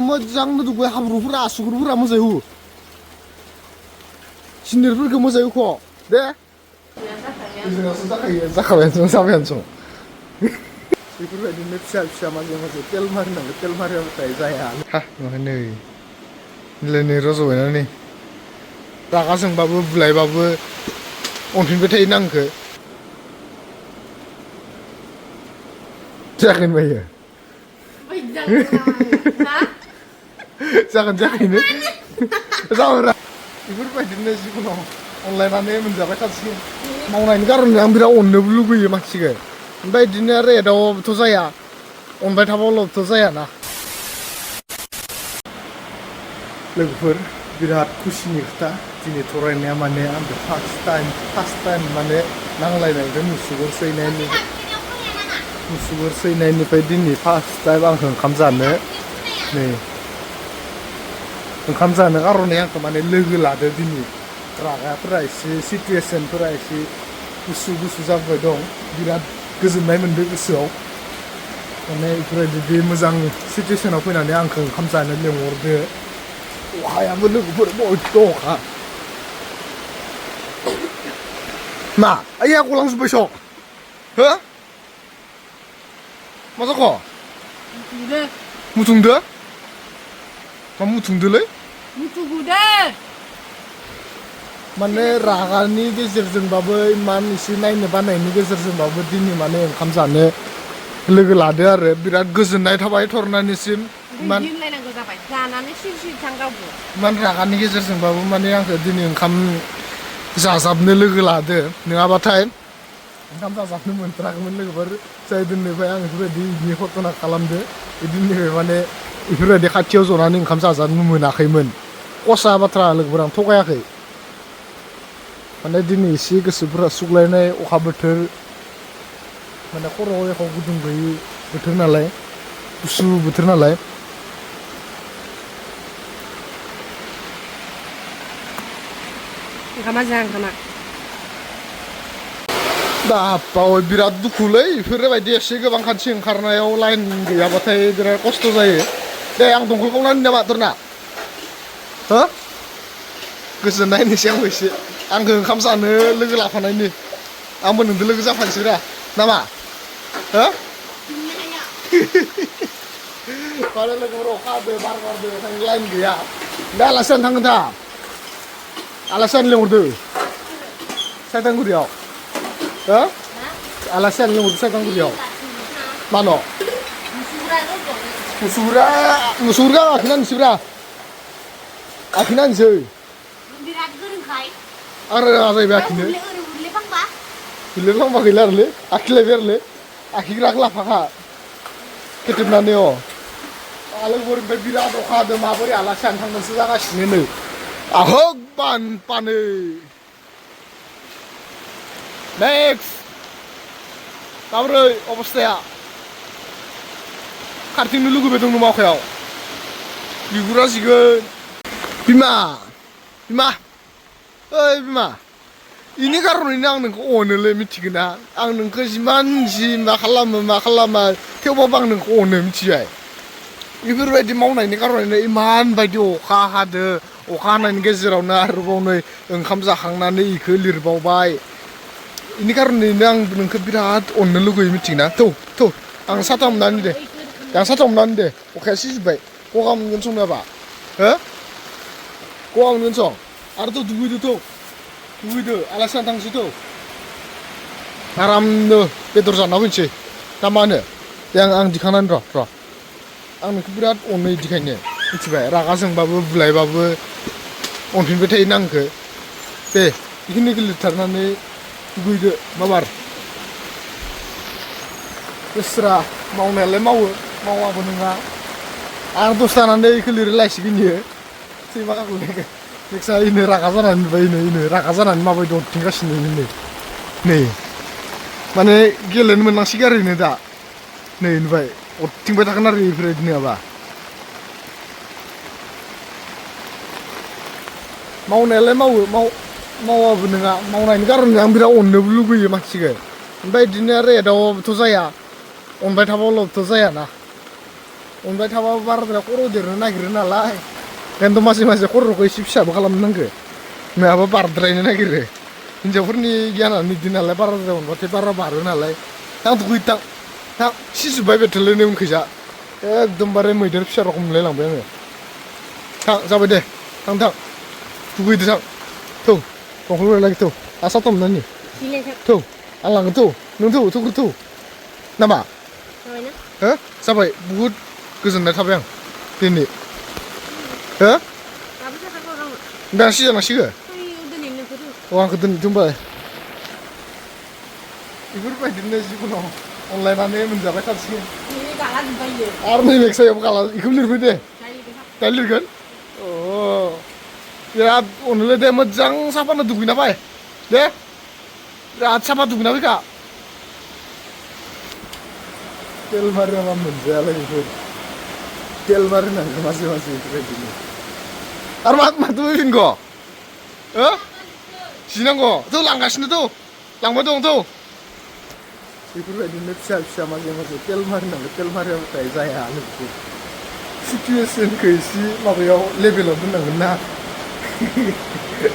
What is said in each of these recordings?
मोजां नुदों हाब्रुफोरा आसुगुरफोरा मोजाङै हु सिन्देरफोरखौ मोजाङै ख दे जोंनासो जाखाबाय जों जाबायानो बेफोरबायदिनो फिसा फिसा माजे माजे तेल मारिनांगौ तेल मारियाबाथाय जाया हा नै रज'बायना नै रागा जोंबाबो बुलायबाबो अनफिनबाय थायोना आंखौ जागोन बायो जागोन जाखैनो जागोन बेफोरबायदिनो जिखुनु अनलायनानै मोनजाबाय थासिगोन मावनायनि कार'नै आं बिराद अननोबो लुगैयो मानसिखौ ओमफ्राय बिदिनो आरो एदावबाबोथ' जाया अनबाय थाबाल'थ' जायाना लोगोफोर बिराद खुसिनि खोथा दिनै थरायनाया माने आंखौ फार्स्ट टाइम माने नांलायनायनिफ्राय मुसुगुर सैनायनिफ्राय दिनै फार्स्ट टाइम आंखौ ओंखाम जानो नै ओंखाम जानो कार'नै आंखौ माने लोगो लादो दिनै रागाफोरा एसे सिटुवेसनफोरा एसे गुसु जाबाय दं बिराद गोजोननाय मोनदों गोसोआव माने बेफोरबायदि मोजां सिटुवेसनाव फैनानै आंखौ ओंखाम जानो लेंहरदो अखायाबो लोगोफोर बहुद अखा मा आइया गलांजोब्बाय सक हो मा जाखो मुथुंदो मा मुथुंदोलै माने रागानि गेजेरजोंबाबो इमान एसे नायनो बानायनि गेजेरजोंबाबो दिनै माने ओंखाम जानो लोगो लादो आरो बिराद गोजोननाय थाबाय थरनानिसिम इमान रागानि गेजेरजोंबाबो माने आंखौ दिनै ओंखाम जाजाबनो लोगो लादो नङाबाथाय ओंखाम जाजाबनो मोनथाराखैमोन लोगोफोर जाय दिननिफ्राय आं बेफोरबायदि घटना खालामदो बिदिनिफ्राय माने बेफोरबायदि खाथियाव जनानै ओंखाम जाजाबनो मोनाखैमोन खसा बाथ्रा लोगोफोर आं थगायाखै माने दिनै एसे गोसोफोरा सुग्लायनाय अखा बोथोर माने खर'आव एख' गुदुं गैयि बोथोर नालाय गुसु बोथोर नालाय दा बावै बिराद दुखुलै बेफोरबायदि एसे गोबां खानसि ओंखारनायाव लाइन गैयाबाथाय बिराद खस्थ' जायो दे आं दंखल खावनानै नामा दरना हो गोजोननायनोसै आंबो एसे आंखौ ओंखाम जानो लोगो लाफानायनि आंबो नोंजों लोगो जाफानोसैरा नामा हो माने लोगोफोर अखा हादो बार बारदो थांनो लाइन गैया दा आलासि जानो थांगोन दा आलासि जानो लिंहरदो साइथांगुरियाव हो आलासि जानो लिंहरदो साइथांगुरियाव मानो मुसुगुरा आखिनानैसैब्रा आखिनानैसै आं रोङा जाहैबाय आखिनो हुरलेफ्लांबा गैला आरोलै आखिलायबाय आरोलै आखिग्राखौ लाफाखा खेथेबनानै लोगोफोर ओमफ्राय बिराद अखा हादों माबोरै आलासि जानो थांनोसो जागासिनो नै आहक बानपानै नेक्स्ट माबोरै अबस्थाया खारथिंनो लुगैबाय दं नामा अखायाव बिगुरा जिगोन बिमा ओइ बिमा बेनि कार'नैनो आं नोंखौ अनोलै मिथिगोना आं नोंखौ जिमान जि मा खालामा थेवबाबो आं नोंखौ अनो मिथिबाय बेफोरबायदि मावनायनि कार'नैनो इमान बायदि अखा हादो अखा हानायनि गेजेरावनो आरोबाव नै ओंखाम जाखांनानै इखौ लिरबावबाय बेनि कार'नैनो आं नोंखौ बिराद अननो लुगैयो मिथिगोना थौ आं साथा हमनानै दे अखाया सिजोब्बाय गगा मोनगोन संनायाबा हो गगा मोनगोन सं आरोथ' दुगैदो आलासि जानो थांसै आरामनो बेदर जाना फैनोसै ना मा होनो दे आं दिखांनानै र' आं नोंखौ बिराद अनो इदिखायनो मिथिबाय रागा जोंबाबो बुलायबाबो अनफिनबाय थायोना आंखौ दे बेखिनिखौ लिरथारनानै दुगैदो माबार दस्रा मावनायालाय मावाबो नङा आं दसे थानानै बेखौ लिरलायसिगोन इयो सैमा गाखोलायगोन नेक्स्टआ इनो रागा जानानै नुबाय इनो रागा जानानै माबायदि अरथिंगासिनो नै माने गेलेनो मोननांसिगोन आरो इनो दा नै नुबाय अरथिंबाय थागोन आरो बेफोरबायदि नङाबा मावनायालाय मावाबो नङा मावनायनि कार'नै आं बिराद अननोबो लुगैयो मानसिखौ ओमफ्राय बिदिनो आरो एदावाबोथ' जाया अनबाय थाबाल'थ' जायाना अनबाय थाबाबो बाराद्राय खर' देरनो नागिरो नालाय ओंखायनोथ' मासे मासे खर'खौ एसे फिसाबो खालामनांगो नङाबा बारद्रायनो नागिरो हिनजावफोरनि गियानानो बिदि नालाय बाराद्राय अनबाथाय बारा बारो नालाय थां दुगैथां थां सिजोब्बाय बेथोलोनो उनखैजा एकदमबारे मैदेर फिसा रखम नुलायलांबाय आङो थां जाबाय दे थां थां दुगैदो थां थौ दंखल लायलागै थौ आसा थमनानि थौ आं लांगोन थौ नों थौ थौग्रो थौ नामा हो जाबाय बुहुद गोजोननाय थाबाय आं दिनै हो दा सिजानांसिगो अ आंखौ दोनदो होनबाय बेफोरबायदिनो जिबनाव अनलायनानै मोनजाबाय थासिगोन आरो नै नेक्स्ट सायाव गाला बेखौ लिरबाय दे दा लिरगोन अ बिराद अनोलै दे मोजां साफानो दुगैना फै दे बिराद साफा दुगैना फैखा तेल मारियाबा मोनजायालै बेफोर तेल मारिनांगौ मासे मासे बेफोरबायदिनो आरो माथो फैफिनगौ हो जिनांगौ थौ लांगासिनो थौ लांबाय दं थौ बेफोरबायदिनो फिसा फिसा माजे माजे तेल मारिनांगौ तेल मारियाबाथाय जाया लोगोफोर सिटुवेसनखौ एसे माबायाव लेभेलाव दोननांगोन ना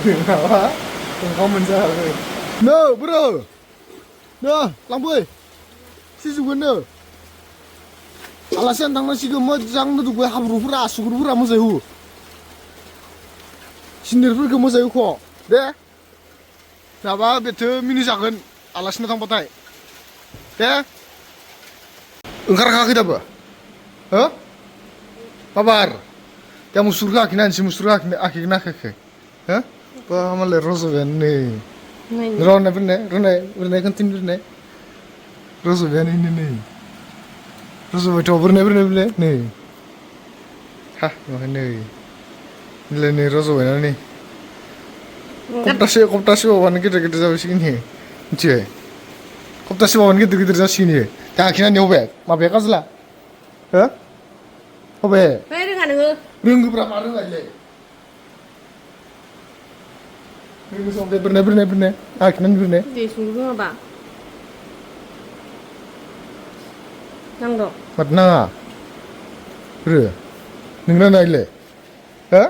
नङाबा ओंखाम मोनजागोन नो ब्रो नो लांफै सिजौगोननो आलासियानो थांनांसिगोन मोजांनो दुगै हाब्रुफोरा आसुगुरफोरा मोजाङै हु सिन्देरफोरखौ मोजाङै हुख' दे माबा बेथो मिनिजागोन आलासिनो थांबाथाय दे ओंखारखायाखै दाबो हो बाबार दा मुसुरखौ आखिना होनसै मुसुरखौ आखिगोन आखायाखै हो बा मालाय रज'बायानो नै रुनाय कन्टिनिउ रुनाय रज'बायानो नै रज'बायथ' बोरनाय नै हा नै नैलाय नै रज'बायना नै कप्तासे बावबानो गिदिर गिदिर जाबोसिगोन इयो मिथिबाय कप्तासे बावबानो गिदिर गिदिर जासिगोन इयो दा आखिनानै हबे माबाया काजला हो हबे रोङा नोङो रोंगोब्रा मा रोङा इलाय रोङो सम दे बोरनाय आखिनानै बोरनाय दे संनो रोङाबा नांद' माथो नाङा रो नोंना नायलाय हो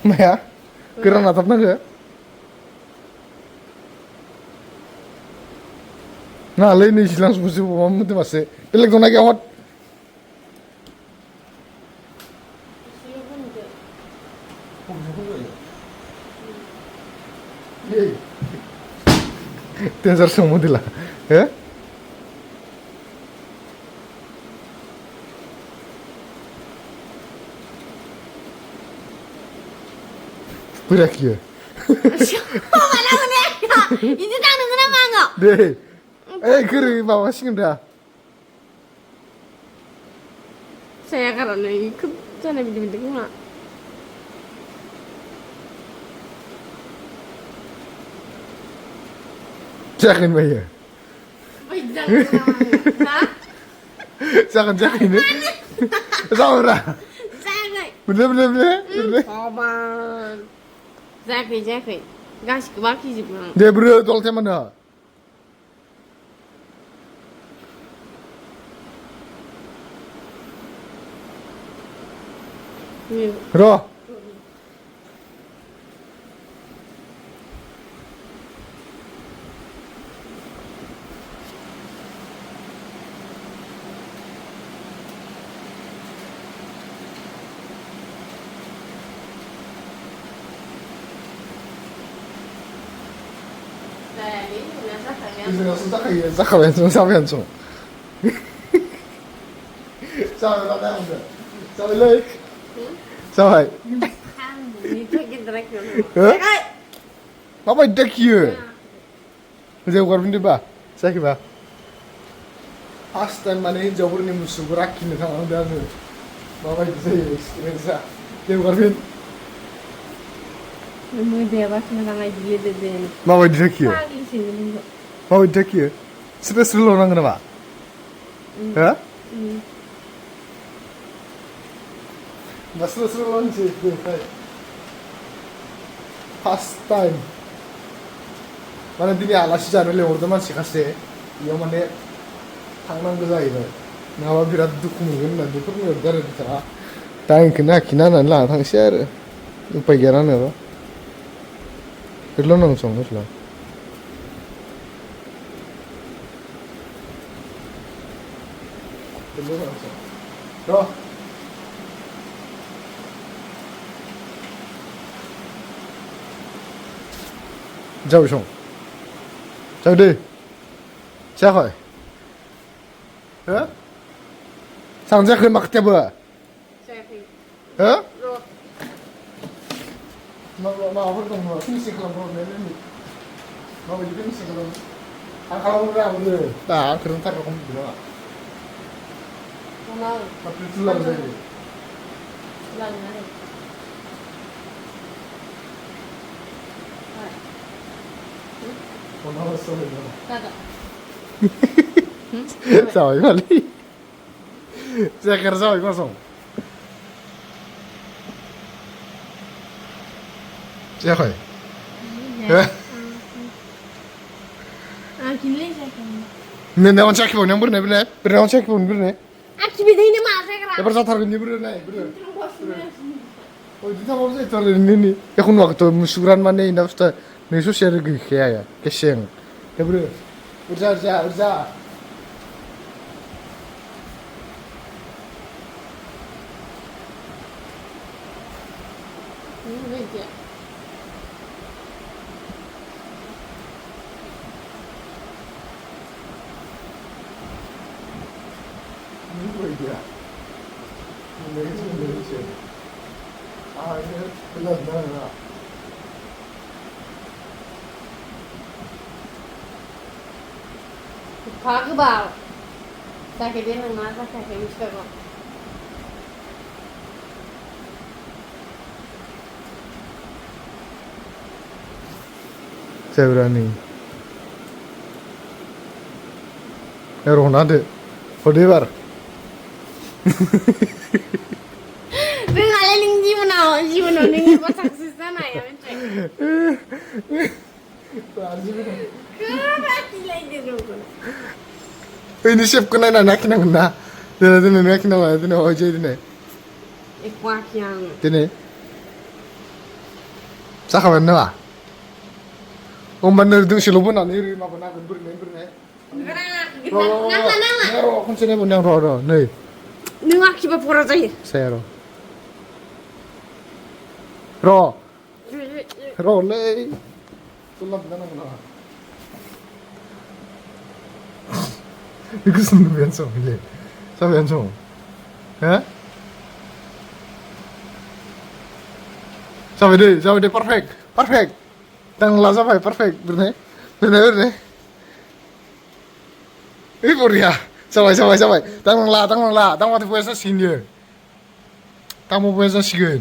माया गोरान नाथाबनांगो नाङालै नै जिलांसो बावबा मोदोमासो बेलेग दंना गैया हद डेन्जारसो मडेला हो बोरै आखियो बिदि दांनो गोनां आङो दे ओइ गोरै माबासिगोन दा जाया गारनानै खोब जानाय बिदि मोनदों खोमा जागोन बायो जागोन जायाखैनो जागोनरा जायाखै जायाखै गासिखौबो आखिजोबो आं दे ब्रो दलथे मानो र' जाखाबायानो सं जाबायानो सं जाबाय दा आंबो जाबायलै जाबाय माबायदि दाखियो मोजां हगारफिनदोबा जायाखैबा फार्स्ट टाइम माने हिन्जावफोरनि मुसुखौ आखिनो थांनांदों आङो माबायदि जायो एक्सपिरियेन्सआ दे हगारफिन माबायदि दाखियो माबायदि दाखियो स्रो स्रो ल'नांगौ नामा हो स्रो स्रो ल'नोसै फार्स्ट टाइम माने दिनै आलासि जानो लिंहरदों मानसि सासे बेयाव माने थांनांगौ जाहैबाय नङाबा बिराद दुखु मोनगोन होनना बेफोरनो गारि बिथाङा दा आंखौनो आखिना होननानै लाना थांसै आरो उपाय गैया नानोबा बेल' नांसं मिथिला बेल' नांसं र' जाबाय सं जाबाय दै जायाखै हो सांजाखै माखोथायाबो जायाखै हो र' माबाफोर दं नामा फिनिसिं खालामहरनाय माबायदि फिनिसिं खालामो आं खालामग्रा आंनो दा आंखौ रोंथारगौ खम नामा उनाव माथो जुलाम जायो लांनानै उनाव सोलाय नामा जागोन जाबाय मालै जायगार जाबाय मा सं जायाखै हो आखिलै जायाखै नोंना मानसि आखिबावनायाव बोरनाय बोरनाय बोरनाय मानसि आखिबावनो बोरनाय आखिबायदोनो मा जायग्रा एबार जाथारगोन नि बोरनाय बोरो बिदि थाबाबो जायोथ' आरो नोंनि एखौ नुवाखैथ' मुसुग्रानो माने इना बुस्थुआ नै ससे आरो गैखाया गेसें बोरो बुरजा बुरजा बुरजा Видите? 누구 얘기야? 내지. 아, 이거 나. Pakai bal. Sakit dia nang mata sakit mesti kok. Saya berani. Ronaldo. Hodebar. Bengalan ning jiwon ning ko sukses na ya mencek. Kenapa tilai dia dulu? Ini siap kena nak kena. Dene nak kena dene oje dene. Ikuak yang. Dene. Sakawan na. Omban nerdung silubun ani ri ma bana gun berne. Nang ro kuncene bun nang ro nei. Nang akiba pura jai. Saya ro. Ro. Ro lei. Tulap nang na. Iku sunu biasa ye. Sa biasa. Ha? Sampai deh perfect. Tang la sampai perfect, bener. Ini Puria, sampai. Tang la, tang waktu puasa sini. Tang mau puasa sih.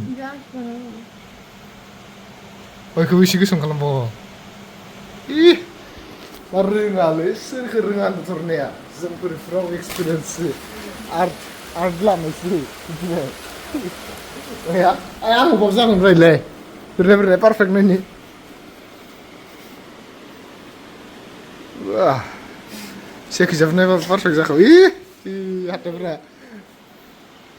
Oh, kau isi kesung kalau mau. Ih, marengal, serengal turnya. Sempur from experience. Art lah mesti. Oh ya, ayah mau puasa nggak le? Bener perfect nih. Wah, saya kerja bener perfect zakau. Ih, hati berat.